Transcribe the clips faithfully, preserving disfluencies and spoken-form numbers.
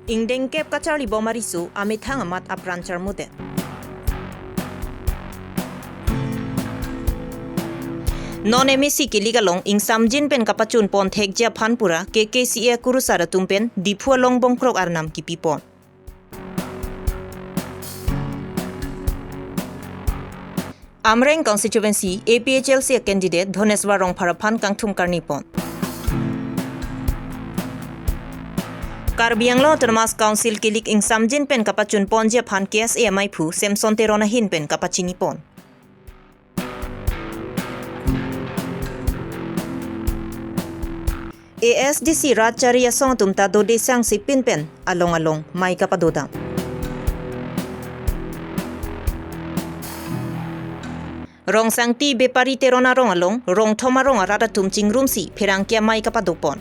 Ingdeng kep kacharlibom ariso amethang amat apran charmudet. Non M A C kilik along ingsamjin pen kapachun pon thekji aphan pura K K C A kurusar atum pen Diphu along bongkrok arnam kipipon. Amreng constituency A P H L C candidate Dhoneswar Rongphar aphan kangthum karni pon. Karbi Anglong Autonomous Council kilik ingsamjin pen kapachun ponji aphan K S A amaiphu Samson Teron ahin pen kapachini pon. A S D C rat chari asong atum ta dode sang sipin pen along along mei kapadodam. Rongsangti Bepari Teron arong along rongthom arong arat atum chingrumsi pherangke amei kapadopon.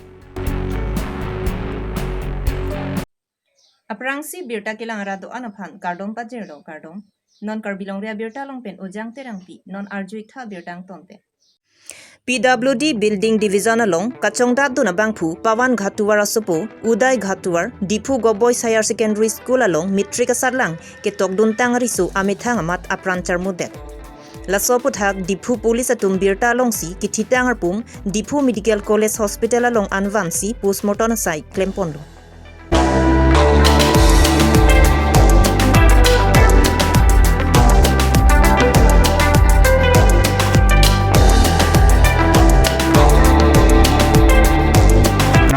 Aphrangsi birta kelang arat do-an aphan kardom pajirlo, kardom. Non Karbi Longri abirta along pen Ujang Terangpi, non arju-ik tha birta angton pen. P W D Building Division along kachongdatdun abangphu Pawan Ghat Tovar asopo Uday Ghat Tovar, Diphu Goboys Higher Secondary School along matric asarlang ketokduntang ariso amethang amat apran charmudet. Laso aputhak Diphu Police atum birta alongsi kithitang arpum Diphu Medical College Hospital along anvansi postmortem asai klemponlo.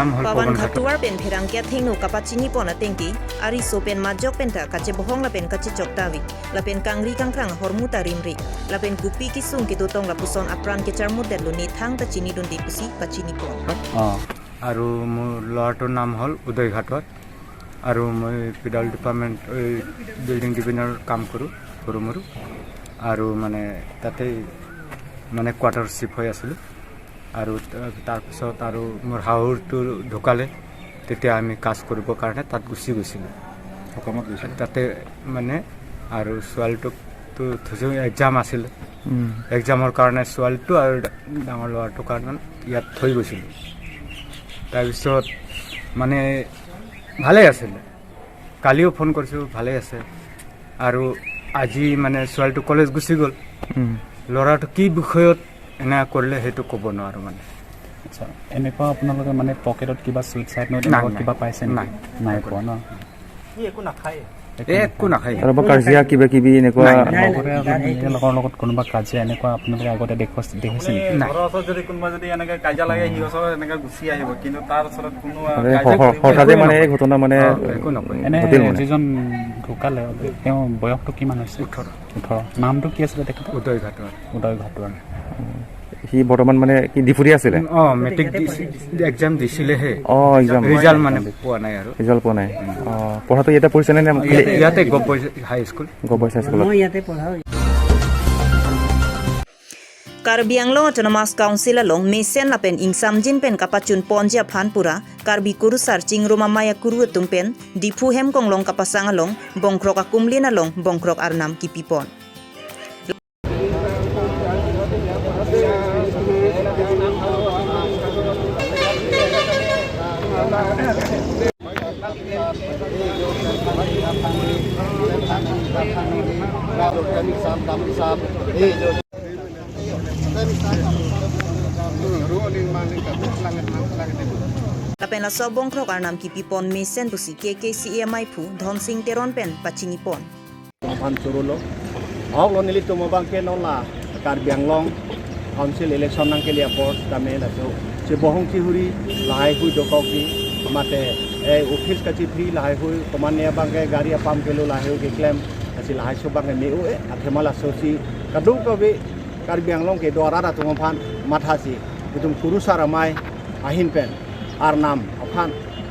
Nam hol Pawan Pawan Ghat Ghat Tovar pen pherangke athengno kapachini pon atengke, ariso pen majok pen ta kachebohong lapen kachechok ta ave, lapen kangri kangkrang ahormu ta rimri, lapen kopi kesung kedotong lapuson apran kecharmudetlo, ne thangta chinidunde pusi pachini pon. অ। আৰু মোৰ ল'ৰাটোৰ নাম হ'ল উদয় ঘাটৰ, আৰু মই P W department, এই বিল্ডিং ডিভিজনৰ কাম কৰোঁ, সৰু মৰু। আৰু মানে তাতেই মানে কোৱাৰ্টাৰ শ্বিফ্ট হৈ আছিলোঁ। আৰু ত-, তাৰপিছত আৰু মোৰ শাহুৰটো ঢুকালে, তেতিয়া আমি কাজ কৰিবৰ কাৰণে তাত গুচি গৈছিলোঁ। সকামত গৈছিল। তাতে মানে আৰু ছোৱালীটোকতো থৈছোঁ, এক্সাম আছিলে। উম। এক্সামৰ কাৰণে ছোৱালীটো আৰু ডা-, ডাঙৰ ল'ৰাটোৰ কাৰণে ইয়াত থৈ গৈছিলোঁ। তাৰপিছত মানে ভালেই আছিলে, কালিও ফোন কৰিছোঁ, ভালেই আছে। আৰু আজি মানে ছোৱালীটো কলেজ গুচি গ'ল। উম। ল'ৰাটো কি বিষয়ত এনে কৰিলে সেইটো ক'ব নোৱাৰোঁ মানে। আচ্ছা, এনেকুৱা আপোনালোকে মানে পকেটত কিবা চুইট চাইট নোট নাই, এনেকুৱা নাই। কিবা পাইছে নেকি? নাই। নাই পোৱা ন? সি একো নাখায়। একো একো নাখায়। নাখায়। আৰু বা কাজিয়া কিবা কিবি এনেকুৱা? নাই, নাই। লগৰে আগত, নাই, নাই। লগৰ লগত কোনোবা কাজিয়া এনেকুৱা আপোনালোকে আগতে দেখ-, দেখিছে নেকি? আপুনি নাই। ঘৰৰ ওচৰত যদি কোনোবা যদি এনেকে কাজিয়া লাগে, সি ওচৰত এনেকে গুচি আহিব, কিন্তু তাৰ ওচৰত কোনো, আ, মানে কাজিয়া হ-, হ-, কৰিবই হঠাতে মানে নকৰে। এই ঘটনা মানে অ, একো নকৰে। এনে ঘটিল মানে? যিজন ঢুকালে, তেওঁৰ বয়সটো কিমান হৈছে? ওঠৰ। ওঠৰ। নামটো কি আছিলে তেখেতৰ? উদয় ঘাটৰ। উদয় ঘাটৰ। সি বৰ্তমান মানে কি ডিফুতে আছিলে? অ, মেট্ৰিক দি-, এক্সাম দিছিলেহে। অ, এক্সাম। ৰিজাল্ট মানে পোৱা নাই আৰু। ৰিজাল্ট পোৱা নাই। উম। অ, পঢ়াটো ইয়াতে পঢ়িছেনে নে? ইয়াতে, ইয়াতে government high school. Government high স্কুলত। মই ইয়াতে পঢ়া। Karbi Anglong Autonomous Council along mesen lapen ingsamjin pen kapachun ponji aphan pura Karbi kurusar chingrum amei akuru atum pen Diphu Hemkonglong kapasang along bongkrok akumlin along bongkrok arnam kipipon. Lapen laso bongkrok arnam kipipon mesen pusi K K C A amaiphu Dhonsing Teron pen pachinipon. Aphan chorolo. Ahok lo nelitum abangke non la Karbi Anglong Council election nangkele apor tame laso chebohong chihuri lahai hui dokok di mate, eh, office kachithri lahai hui komatne abangke gari apam kelo lahai hui keklem, lasi lahai so abangke me-o-e, athema lasosi kadokave Karbi Anglong kedo arat atum aphan mathasi itum kurusar amei ahin pen arnam aphan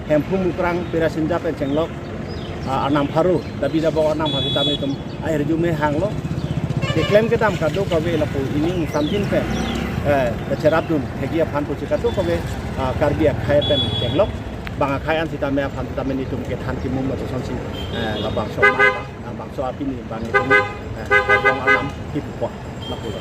Hemphu Mukrang Pirasinja pen chenglok, ah, arnam pharo, dabi dabok arnam pharo tame itum ahirjume hanglo. Keklem kedam kadokave lapu ingsamjin pen, eh, kacherapdun thekji aphan pusi kadokave, ah, Karbi akhei pen chenglok. Bang akhei an sitame aphan sitame nelitum kethan kimum atusonsi, eh, labangso amei bang, ah, bangso apini bang itum, eh, labang arnam kipipon lapulo.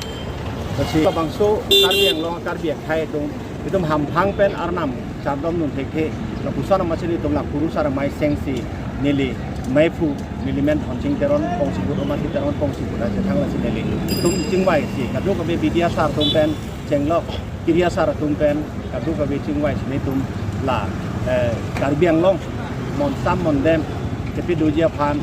Lasi labangso Karbi Anglong Karbi akhei atum itum hamphang pen arnam chardom dun thekthe Lapuson amatsi nelitum la kurusar amei sengsi neli meiphu, neli men Honching Teron, Kongsibut Omati Teron, Kongsibut Achethang lasi nelitum chingvaisi kadokave B D R sir atum pen chenglok, K D R sir atum pen kadokave chingvaisi nelitum la, eh, Karbi Anglong monsam mondem kepadoji aphan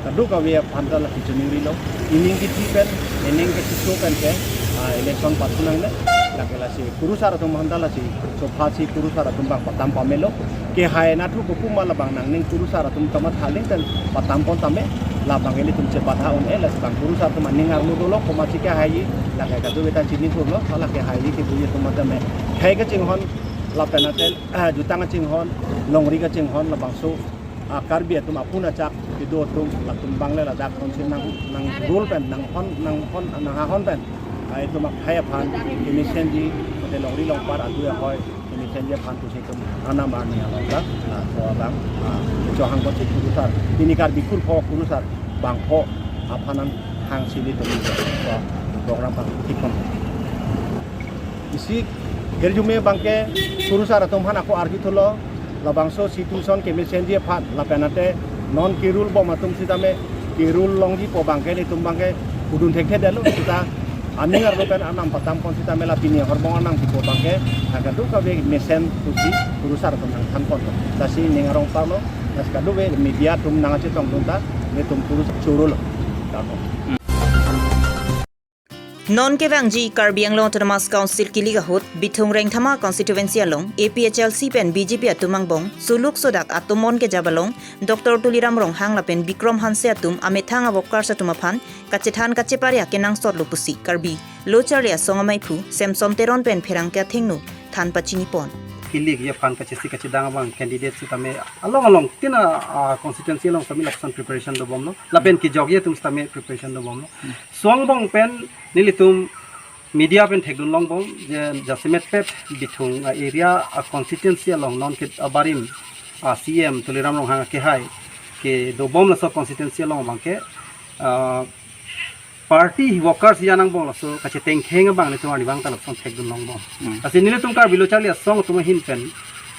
kadokave aphan ta la kichoningri lo. Ining kithi pen, ining kithi so pen ke, ah, election pathunangne. Lake lasi kurusar atum aphan ta lasi, sopha si kurusar atum abang patam pamelo. Kehai nathu kopu ma labang nangning kurusar atum tama thaling pen patam pon tame. Labang ilitum chepatha un-e, lasi bang kurusar atum aning arlo dolo, komatsi kehai, lake kadokave ta chini kurlo, hala kehai kedoji atum tame. Khei kachinghon, lapen ate, ah, jutang kachinghon, longri kachinghon, labangso, ah, Karbi atum apun achak kedo atum, latum abang le ladak konsin nang, nang rule pen, nang hon, nang hon, nang hahon pen, ah, itum akhei aphan kemesenji, mate longri longpat adu ahoi kemesenji aphan pusi itum anam arni along ta, ah, so abang, ah, chohang konsin kurusar, pini Karbi kurpho kurusar bangpho aphan an hangsi nelitum, ah, program pangthikpon. Isi hirjume abangke kurusar atum aphan ako arjuthulo, labangso situation kemesenji aphan, lapen ate non ke-rule bom atum sitame ke-rule longji pu abangke nelitum abangke kudun thekthedetlo, sita aning arlo pen anam patam pon sitame la pini ahorbong anam kipu abangke, ah, kadokave mesen pusi kurusar atum nangthan pon. Lasi ning arong parlo, lasi kadokave media atum nangchetong atum ta, nelitum kurus chorolo. Kardom. Non kevangji Karbi Anglong Autonomous Council kilik ahut, Bithung Rengthama constituency along A P H L C pen B J P atum angbong suluk sodak atomon kejap along Doctor Tuliram Ronghang lapen Bikrom Hanse atum amethang a-workers atum aphan kachethan kacheparya kenangsotlo pusi Karbi Lo Charli Asong ameiphu Samson Teron pen pherangke athengno than pachinipon. Kilikji aphan kachesi kachedang abang candidate sitame along along tina, ah, constituency along sitame lapuson preparation dobomlo. Lapen kejokji atum sitame preparation dobomlo. Song angbong pen nelitum media pen thekdun longbom je jasemet pet Bithung a-area a-constituency along non ke abarim a-C E M Tuliram Ronghang akehai kedobom laso constituency along abangke, ah, party workers jan angbong laso kachetengkheng abang nelitum arnivang ta lapuson thekdun longbom. Hmm. Lasi nelitum Karbi Lo Charli Asong atum ahin pen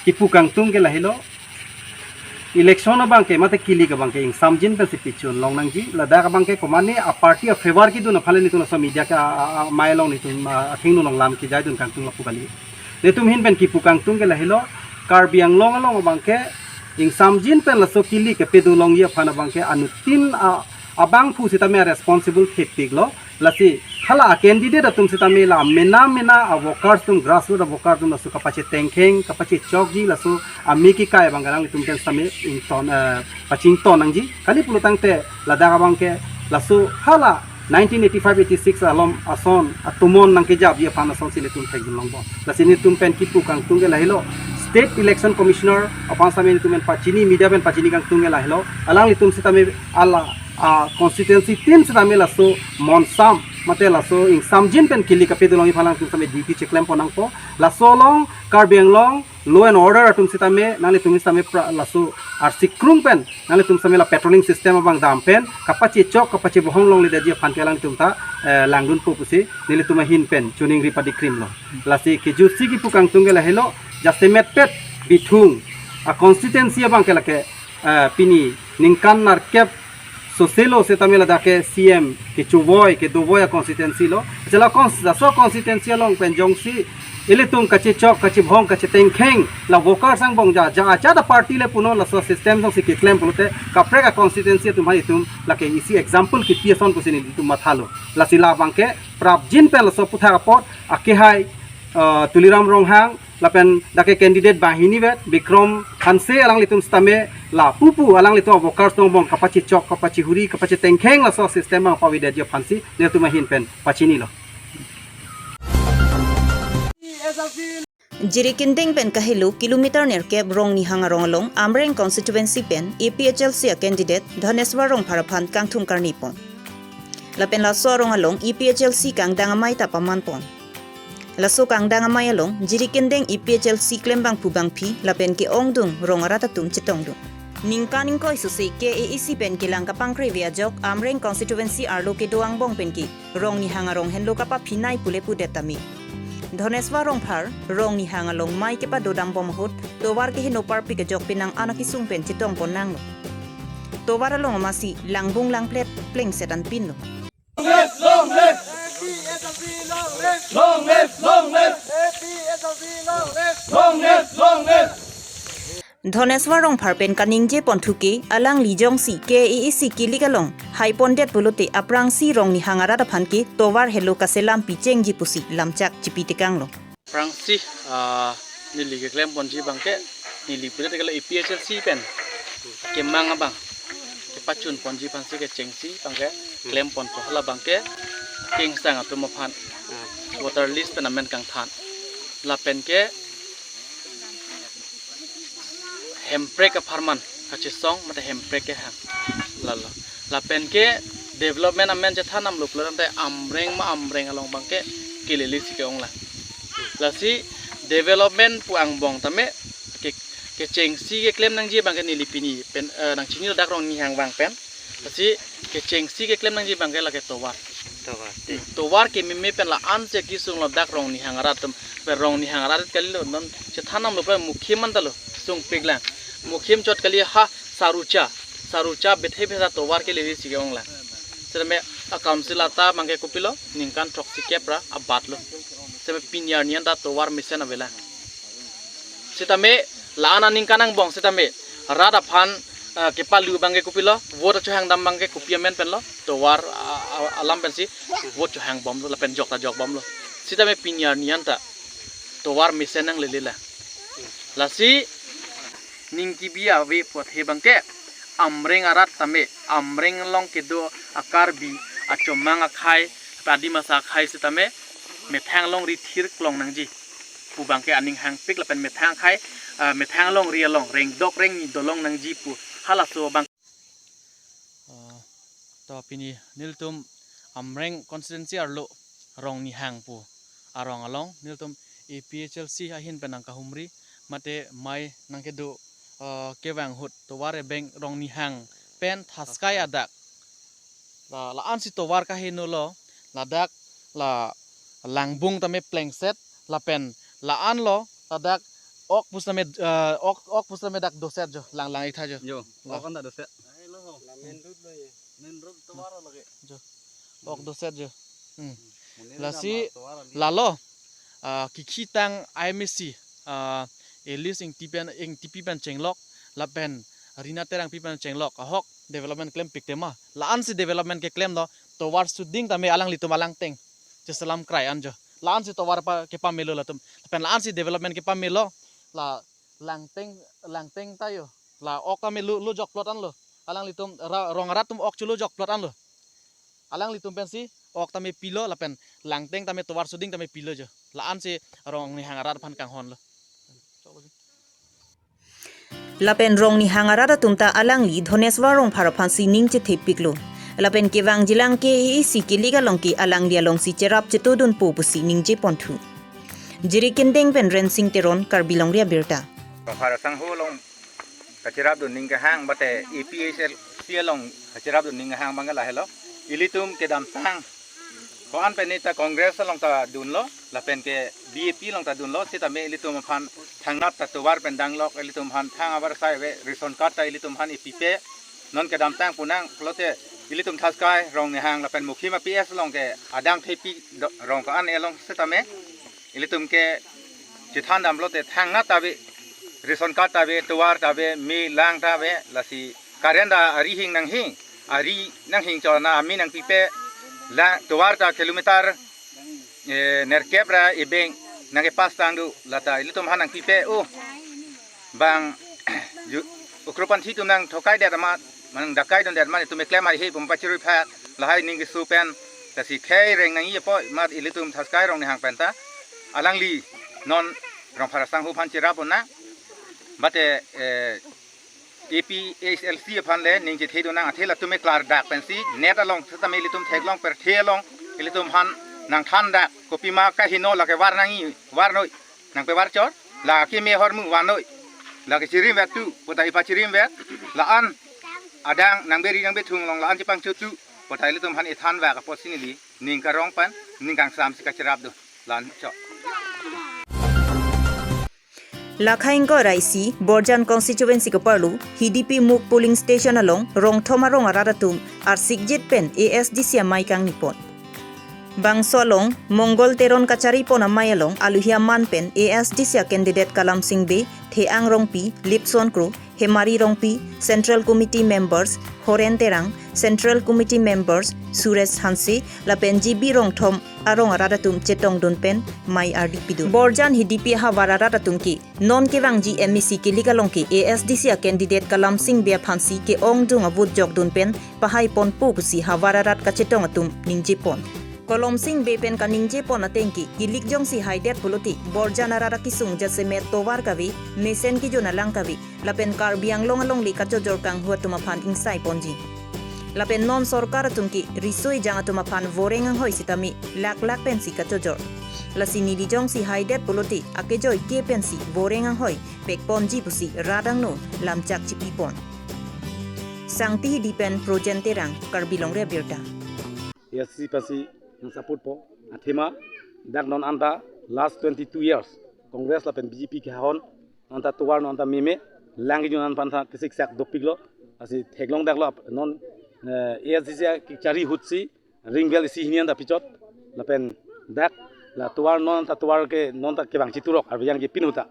kipu kangtung ke lahelo, election abangke mate kilik abangke ingsamjin pensi pichun long nangji, ladak abangke komane a-party a-favor kedun aphan le nelitum laso media ke a, a, a, amei along nelitum, a, athengno along lam kejaidun kangtung lapu kali. Nelitum ahin pen kipu kangtung ke lahelo, Karbi Anglong along abangke ingsamjin pen laso kilik kepado longji aphan abangke anuttin a, abangphu sitame responsible thepiklo. Lasi hala a-candidate atum sitame la mena mena a-workers atum, grassroot a-workers atum laso kapachetengkheng, kapachechokji, laso amei kekai abang alanglitum pen sitame ington, eh, pachington nangji. Kali pulotangte ladak abangke laso hala nineteen eighty-five eighty-six alom ason atomon nangkejapji aphan asonsi nelitum thekdun longbom. Lasi nelitum pen kipu kangtung ke lahelo, State Election Commissioner aphan sitame nelitum pen pachini, media pen pachini kangtung ke lahelo, alanglitum sitame hala a-constituency tin sitame laso monsam mate laso ingsamjin pen kilik kepado longji aphan alanglitum sitame duty cheklempon nangpo. Laso along Karbi Anglong law and order atum sitame nanglitum sitame pra-, laso arsikrung pen nanglitum sitame la patrolling system abang dam pen kapachechok kapachebohong longledetji aphan ke alanglitum ta, eh, langdunpo pusi nelitum ahin pen choningri padikrimlo. Lasi kejutsi kipu kangtung ke lahelo, jasemet pet Bithung a-constituency abangke lake, eh, pini ningkan nerkep soselo sitame ladak ke C E M kechevoi kedovoi a-constituency lo. Jala cons-, laso constituency along pen jongsi ilitum kachechok, kachebohong, kachetengkheng la workers angbong ja, ja ajat a-party le punon, laso system jongsi keklem pulote kaprek a-constituency atum aphan itum lake isi example kipi ason pusi nelitum mathalo. Lasi labangke prapjin pen laso aputhak apot akehai, eh, Tuliram Ronghang lapen dak ke candidate banghini vet Bikrom Hanse alanglitum sitame lapu pu alanglitum a-workers angbong kapachechok, kapachehuri, kapachetengkheng laso system abang pavedetji aphansi nelitum ahin pen pachinilo. Jirikindeng pen kahelo kilometer nerkep Rongnihang arong along Amreng constituency pen A P H L C a-candidate Dhaneswar Rongphar aphan kangthum karnipon. Lapen laso arong along A P H L C kangdang amei ta pamanpon. Laso kangdang amei along Jirikindeng A P H L C klembangphu bangphi lapen ke-ongdung rong arat atum chetongdun. Ningkan ingkoi sose K A A C pen kelang kapangkreve ajok Amreng constituency arlo kedo angbong pen ke Rongnihang arong henlo kapaphinei pule pudet tame. Dhoneswar Rongphar, Rongnihang along mei kepadodam bom ahut, tovar keheno parpik ajok penang an akesung pen chetong pon nanglo. Tovar along amatsi langbung langplet plengset anpinlo. Long live! Long live! Long live! Long live! Long live! Long live! Dhoneswar Rongphar pen kaningje ponthu ke alangli jongsi K A A C kilik along hai pondet pulote aphrangsi Rongnihang arat aphan ke tovar helo kaselam pichengji pusi lamchak chipitekanglo. Aphrangsi, ah, neli keklem ponji abangke, neli pudet ke A P H L C pen kemang abang kepachun ponji aphansi kechengsi abangke klem ponpo, hala abangke kengsang atum aphan water lease pen amen kangthan. Lapen ke Hemprek apharman kachesong mate Hemprek kehang. Lalo. Lapen ke development amen chethan damlo pulo tangte Amreng ma Amreng along abangke kelele si ke-onglang. Lasi development pu angbong tame ke, kechengsi keklem nangji abangke neli pini pen, eh, nangchini ladak Rongnihang vang pen. Lasi kechengsi keklem nangji abangke lake tovar. Tovar. Tovar kememe pen la-ansi kesung ladak Rongnihang arat atum. Pen Rongnihang arat kalilo, non chethan damlo pen mukhim anta lo sungpik lang. Mukhim chot kali ha sarucha. Sarucha bethe besa tovar kelele si ke-onglang. Setame a council ata abangke kopilo, ningkan throksi kep ra abatlo. Setame pini arni anta tovar mesen avelang. Setame la-an aningkan angbong setame rat aphan, ah, kepalu abangke kopilo, vote achohang dam abangke kopi amen penlo, tovar, ah, ah, alam pensi vote chohang bomlo lapen jok ta jok bomlo. Setame pini arni anta tovar mesen nanglele lang. Lasi ning kebi ave apot he abangke Amreng arat tame, Amreng along kedo a-Karbi, achomang akhei, Adimasa akhei setame methang along rithir klong nangji pu abangke aning hangpik lapen methang akhei, ah, methang alongri along rengdok rengni dolong nangji pu halaso abang. Ah, to pini nelitum Amreng constituency arlo Rongnihang pu arong along nelitum A P H L C ahin pen nangkahumri mate mei nangkedo, ah, kevang ahut tovar ebeng Rongnihang pen Thaskai adak. La, la-ansi tovar kahenolo, ladak la langbung tame plengset, lapen la-anlo, ladak ok pusitame, eh, ok, ok pusitame dak doset jo, lang, lang-iktha jo. Jo, la. Ok anta doset. La main road lo ye. Main road tovar lo ke. Jo. Ok doset jo. Hmm. Lasi lalo, ah, kikhitang I M A C, ah, Elis Ingti pen, Ingtipi pen chenglok, lapen Rina Terangpi pen chenglok, ahok development klempik tema. La-ansi development keklemlo, tovar suding tame alanglitum alangteng cheselam krai an jo. La-ansi tovar pa kepamelo latum. Lapen la-ansi development kepamelo, la langteng, langteng ta jo. La ok tame lo, lo jokplot anlo. Alanglitum ra, rong arat atum ok cholo jokplot anlo. Alanglitum pensi ok tame pilo lapen langteng tame tovar suding tame pilo jo. La-ansi Rongnihang arat aphan kanghonlo. Lapen Rongnihang arat atum ta alangli Dhoneswar Rongphar aphansi ning chethepiklo. Lapen kevangjilang K A A C kilik along ke alangli alongsi cherap chetodunpo pusi ningje ponthu. Jirikindeng pen Rensing Teron, Karbi Longri Abirta. Rongphar asangho along kacherapdun ning kehang, mate A P H L C along kacherapdun ning kehang abang lahelo. Ilitum kedamtang ko-an pen neta Congress along ta dunlo, lapen ke B J P along ta dunlo, setame ilitum aphan thangnat ta tovar pen danglok, ilitum aphan thang abar sai ave, ration card ta ilitum aphan ipipe, non kedamtang punang pulote ilitum Thaskai, Rongnihang lapen Mukhim a-P S along ke adang thepi do-, rong ko-an elong setame ilitum ke chethan damlote thangnat ta ave, ration card ta ave, tovar ta ave, me lang ta ave, lasi current ta ari hing nanghing, ari nanghing chona ami nangpipe, la tovar ta kilometer, eh, nerkep ra ebeng nangkepass tang do, lata ilitum aphan nangpipe, oh, bang, ju-, ukropanthi atum nangthokai det amat, manang dakai dundet amat, itum keklem haihe pu pachirui phat, lahai ning keso pen, lasi khei reng nangji apot, mat ilitum Thaskai Rongnihang pen ta, alangli non Rongphar asangho aphan cherap un nang, mate, eh, A P H L C aphan le ning chethedun nang, athe latum klardak pensi, net along setame ilitum theklong pirthe along, ilitum aphan nangthandak, kopima kaheno lake var nangji, var noi, nangpevar chot, lake me ahormu var noi, lake chirim vet tu, puta ipachirim vet, la-an adang nangberi nangbethung along la-an chepangchotu, puta ilitum aphan ithanvak apotsi neli ning karong pen, ning kangsamsi kacherapdun, la-an chot. Lakha ingkoi ra isi, Borjan constituency keparlo, Hidipi Muk polling station along, rong thom arong arat atum, arsikjit pen A S D C amei kangnipon. Bangso along, Mongol Teron kacharipon amei along, aluhi aman pen A S D C a candidate Kalam Singh Bey, Theang Rongpi, Lipson Kro, Hemari Rongpi, Central Committee members, Horen Terang, Central Committee members, Suresh Hanse, lapen G B rong thom arong arat atum chetongdun pen mei ardi pidun. Borjan Hidipi ahavar arat atum ke, non kevangji M A C kilik along ke A S D C a candidate Kalam Singh Bey aphansi ke-ongdung a-vote jokdun pen pahaiponpo pusi havar arat kachetong atum ningjepon. Kalam Singh Bey pen kaningjepon ateng ke, kilik jongsi haidet pulote, Borjan arat akesung jasemet tovar kave, mesen kejun alang kave, lapen Karbi Anglong alongle kachojor kanghu atum aphan ingsaiponji. Lapen non sorkar atum ke riso ejang atum aphan voreng anghoi sitame lakh lakh pensi kachojor. Lasi neli jongsi haidet pulote akejoike pensi voreng anghoi pekponji pusi rat angno lamchak chipipon. Sangti Hidi pen Projen Terang, Karbi Longri Abirta. A S D C pensi nang support po. Athema dak non anta last twenty-two years Congress lapen B J P kehahon anta tovar non anta meme lang kejun an pantha kesiksak dopiklo. Lasi theklong daklo ap-, non, eh, A S D C kechari ahutsi ring bell isi hini anta pichot. Lapen dak la tovar non anta tovar ke non ta kevang chiturok arve yang ke pin ahut ta.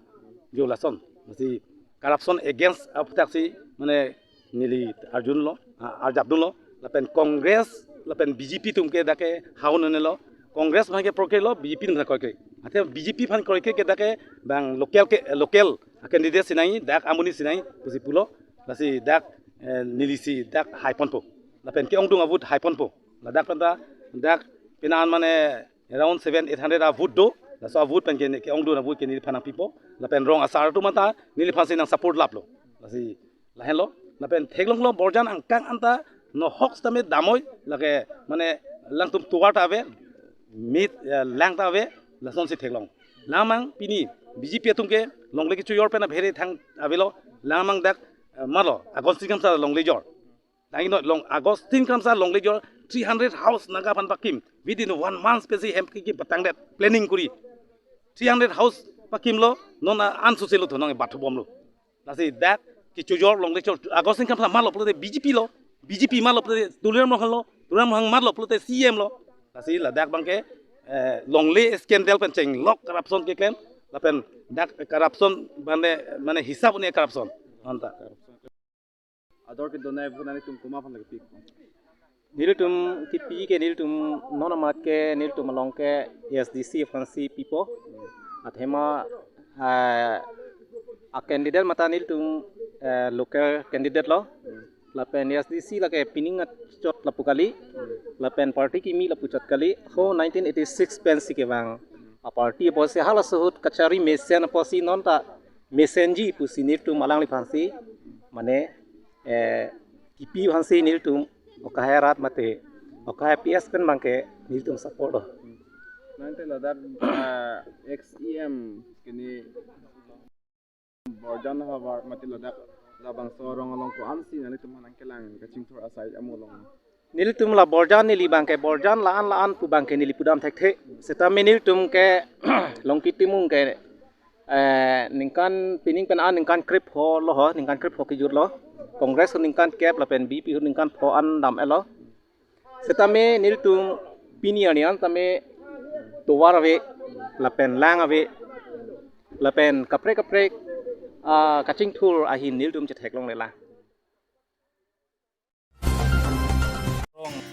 Jo lason. Lasi corruption against aphuthak si mane neli arjunlo, ah, arjapdunlo. Lapen Congress, lapen B J P atum ke dak ke haun nelo. Congress aphan ke kroikre lo, B J P aphan kroikre. Athe B J P aphan kroikre ke dak ke bang local ke, local candidate si nangji, dak amonit si nangji pusi pulo. Lasi dak, eh, neli si dak haiponpo. Lapen ke-ongdung a-vote haiponpo. Ladak penta dak pena an mane around seven, eight hundred a-vote do. Laso a-vote pen ke, ke-ongdung a-vote ke neliphan nangpipo. Lapen rong asar atum anta neliphansi nang support laplo. Lasi lahenlo. Lapen theklonglo Borjan angkang anta nohok sitame damnoi lake mane alangtum tovar ta ave, mit, eh, lang ta ave, lasonsi theklong. Lamang pini B J P atum ke longle kechojor pen abhere thang avelo. Lamang dak, eh, malo Augustine Kramsa longle jor. Lagi no long Augustine Kramsa longle jor three hundred house Naga aphan pakim. Within one month pensi hem kekim patangdet planning kuri. Three hundred house pakimlo, non a-an soselo thonong bathubomlo. Lasi dak kechojor longle chojor Augustine Kramsa malo pulote B J P lo, B J P malo pulote Tuliram Ronghang lo, Tuliram Ronghang malo pulote C M lo. Lasi ladak abangke, eh, longle scandal pen chenglok corruption keklem, lapen dak corruption mane, mane hisap un-e corruption. Anta. Ador kedonai vote nelitum komat aphan lake pi? Nelitum kipi ke nelitum non amat ke nelitum along ke A S D C aphansi pipo. Athema, ah, a-candidate mate nelitum, eh, local candidate lo. Lapen A S D C lake pining achot lapu kali. Lapen party kimi lapu chot kali. Ho nineteen eighty-six pensi kevang a-party apotsi halaso ahut kachari mesen apotsi non ta mesenji pusi nelitum alangliphansi mane, eh, kipi aphansi nelitum okai arat mate okai P S pen abangke nelitum support lo. Nangte ladak, ah, ex E M kini Borjan havar mate ladak labangso arong along ko-ansi nanglitum aphan nangkelang kachingthur asai amo along? Nelitum la Borjan neli abangke Borjan la-an la-an pu abangke neli pudam thekthe. Sitame nelitum ke Longki Timung ke, eh, ningkan pining pen an ningkan krepho lo ho, ningkan krepho kejutlo. Congress ningkan kep lapen B J P ningkan pho an dam-etlo. Sitame nelitum pini arni an tame tovar ave, lapen lang ave, lapen kaprek kaprek, ah, kachingthur ahin nelitum chetheklongle lang.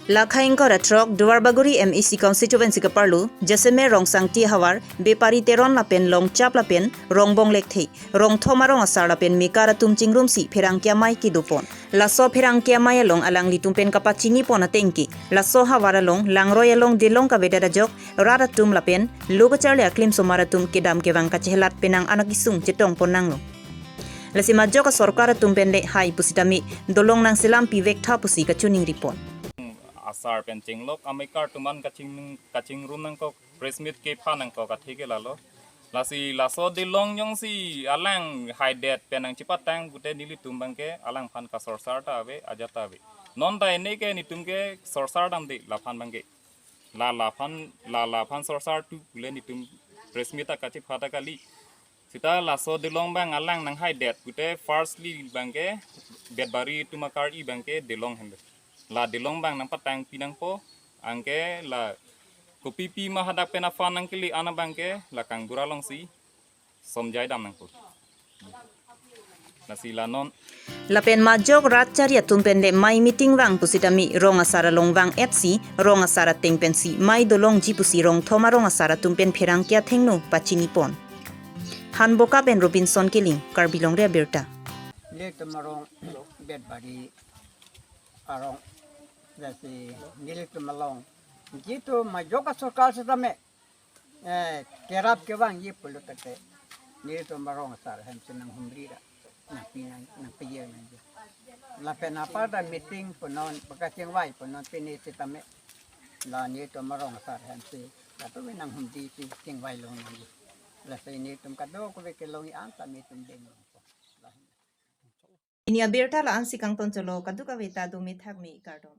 Lakha ingkoi ra throk Duarbagori M A C constituency keparlo, jasemet rong Sangti havar, Bepari Teron lapen Longchap lapen Rongbong Lekthe, rong thom arong asar lapen mekar atum chingrumsi pherangke amei kedopon. Laso pherangke amei along alanglitum pen kapachinipon ateng ke, laso havar along langroi along delong kavedet ajok, rat atum lapen lo kacharli aklim osomar atum kedam kevang kachehelat penang an akesung chetongpon nanglo. Lasi majok asorkar atum pen le hai pusitame dolong nangselam pivektha pusi kachiningripon. Asar pen chenglok amekar atum an kaching, kachingrum nangkok, press meet kepha nangkok athe ke lalo. Lasi laso delong jongsi alang haidet pen nangchepatang pute nelitum abangke alangphan kasorsar ta ave, ajat ta ave. Non ta ene ke netum ke sorsar damde laphan abangke. La laphan, la laphan sorsar tu pule netum press meet ta kachepha ta kali. Ta laso Dilong abang alang nanghaidet pute firstly abangke Betbari atum akar-i abangke Dilong henbe. La Dilong abang nangpatangpi nangpo, anke la kopipi ma hadak pen afund nangkele an abangke la kangbura alongsi somjai dam nangpo. Lasi la non. Lapen majok rat chari atum pen le mei meeting vang pusitame rong asar along vang-etsi, rong asar ateng pensi mei dolongji pusi rong thom arong asar atum pen pherangke athengno pachinipon. Hanboka pen Robinson Killing, Karbi Longri Abirta. Nelitum arong Betbari arong, lasi nelitum along jitu majok asorkar setame, eh, kerap kevangji pulo tangte, nelitum arong asar ahem si nanghumri ra, nangpi nang, nangpejir nangji. Lapen apar ta meeting punon, baka chingvai punon pini setame, la nelitum arong asar ahem si, latum nanghumri si chingvai long nangji. Lasi nelitum kadokave kelongji an ta nelitum deng. Pini abirta la-ansi kangton cholo, kadokave ta do methak me kardom.